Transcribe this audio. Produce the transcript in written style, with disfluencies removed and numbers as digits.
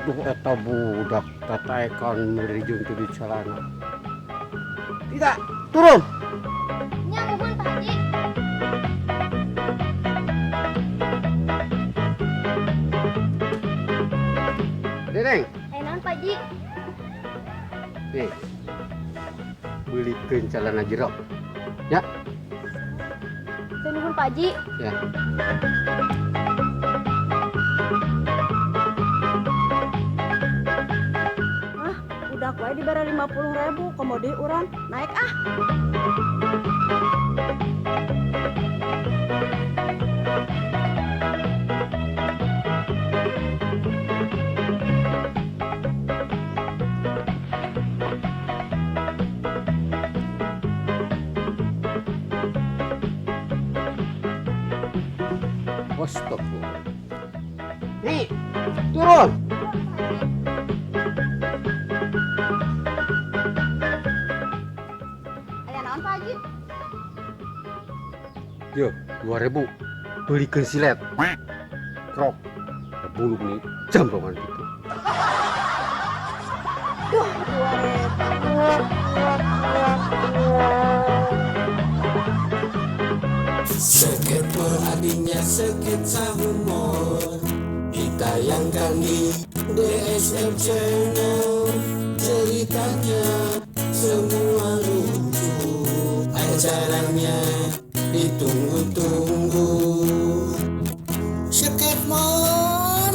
Duh, eta budak tataekan merijung teu di celana. Tidak, turun. Nya, muhun, Pak Haji. Dedeng. Aya naon, Pak Haji? Nih. Beulikeun celana jero. Ya. Nuhun, Pak Haji. Ya. Ah, udah wae dibere 50.000, komo deui urang naik ah. Astagfirullah. Nih, turun. Aya naon, Pak Haji? Yo, 2000. Beulikeun silet. Krok. Bulu nih jambrongan gitu. Duh, 2000. Sketmor artinya sketsa humor, ditayangkan di DSM Channel. Ceritanya semua lucu, acaranya ditunggu-tunggu. Sketmor.